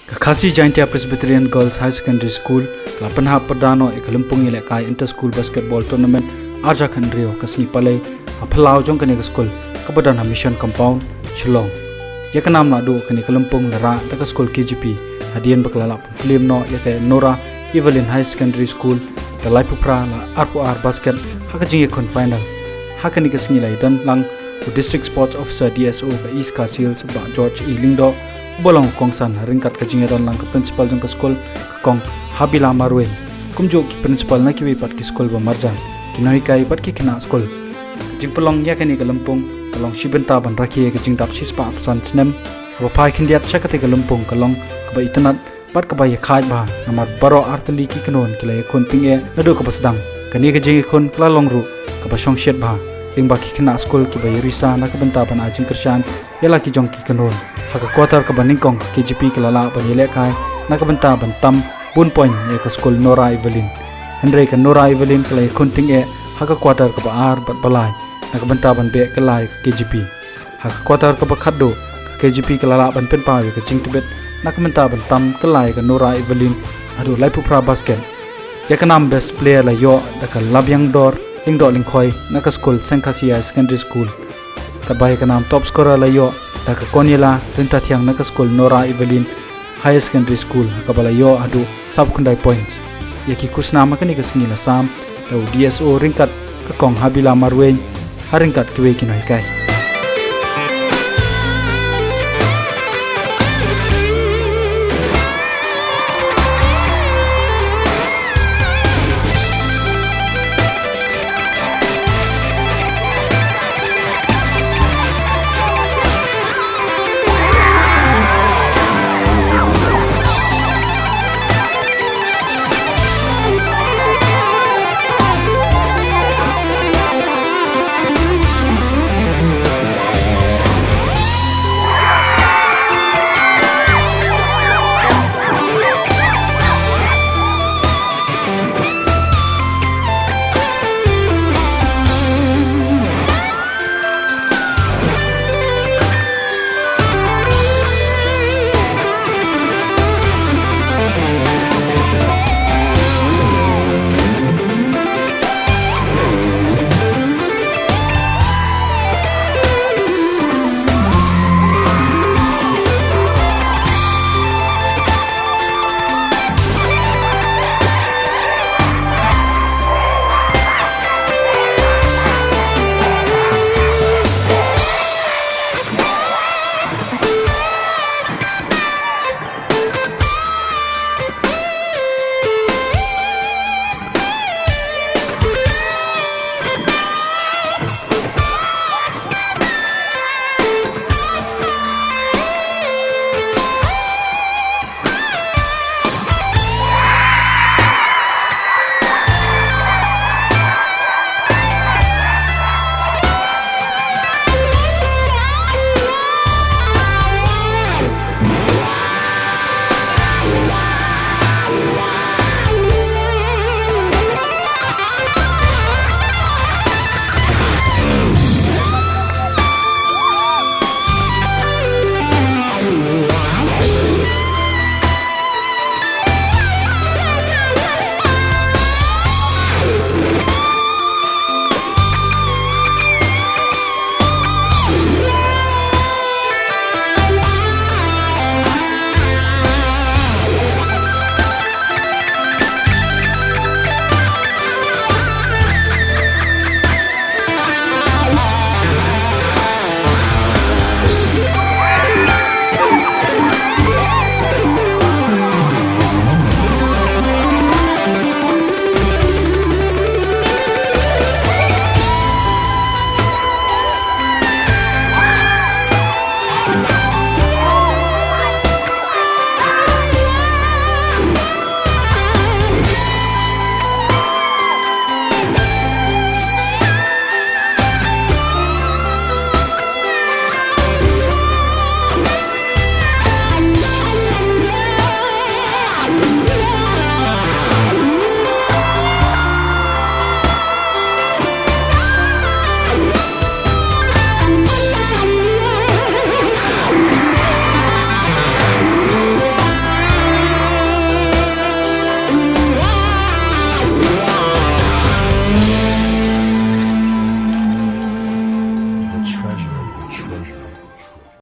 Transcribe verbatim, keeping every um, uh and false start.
Ka Khasi Jaintia Presbyterian Girls Higher Secondary School ka la pynhap pyrda noh ïa ka lympung ïalehkai Inter School Basketball Tournament arhajar khathynriew ka sngi Palei ha phyllaw jong kane ka skul, kaba don ha Mission Compound, Shillong. Ïa ka nam naduh kane ka lympung la rah da ka skul K J P hadien ba ka la lah pynplie noh ïa ka Nora Evelyn Higher Secondary School da laiphew phra la arphew ar basket ha ka jingïakhun final. Ha kane ka sngi la ïadon lang u District Sports Officer, D S O, ka East Khasi Hills, Bah George E Lyngdoh, uba long u kongsan ha ryngkat ka jingïadon lang ka principal jong ka skul, ka Kong Habila Marwein, kumjuh ki principal na kiwei pat ki skul ba marjan, ki nonghikai bad ki khynnah skul. Ka jingpynlong ïa kane ka lympung ka long shi bynta ban rakhe ïa ka jingdap shispah arphew san snem. Kaba phai khyndiat sha katei ka lympung ka long kaba itynnad bad kaba ïakhaid bha, namar baroh artylli ki kynhun ki la ïakhun tyngeh naduh kaba sdang. Kane ka jingïakhun ka la long ruh kaba shongshit bha, lyngba ki khynnah skul kiba ïarisa na ka bynta ban ai jingkyrshan ïa la ki jong ki kynhun. Ha ka quarter kaba nyngkong, ka K J P ka la lah ban ïalehkai na ka bynta ban tam bun point ïa ka skul Nora Evelyn. Hynrei ka Nora Evelyn ka la ïakhun tyngeh ha ka quarter kaba ar bad ba lai na ka bynta ban beh kylla ïa ka K J P. Ha ka quarter kaba khatduh, ka K J P ka la lah ban pynpaw ïa ka jingtbit na ka bynta ban tam kylla ïa ka Nora Evelyn haduh laiphew phra basket. Ïa ka nam best player la ïoh da ka Labiangdor Lyngdoh Lyngkhoi na ka skul Seng Khasi Higher Secondary School. Katba ïa ka nam top scorer la ïoh da ka Koniela Ryntathiang na ka skul Nora Evelyn Higher Secondary School, ha kaba la ïoh haduh sawphew khyndai points. Ïa ki khusnam ha kane ka sngi la sam da u D S O ryngkat ka Kong Habila Marwein ha ryngkat kiwei ki nonghikai.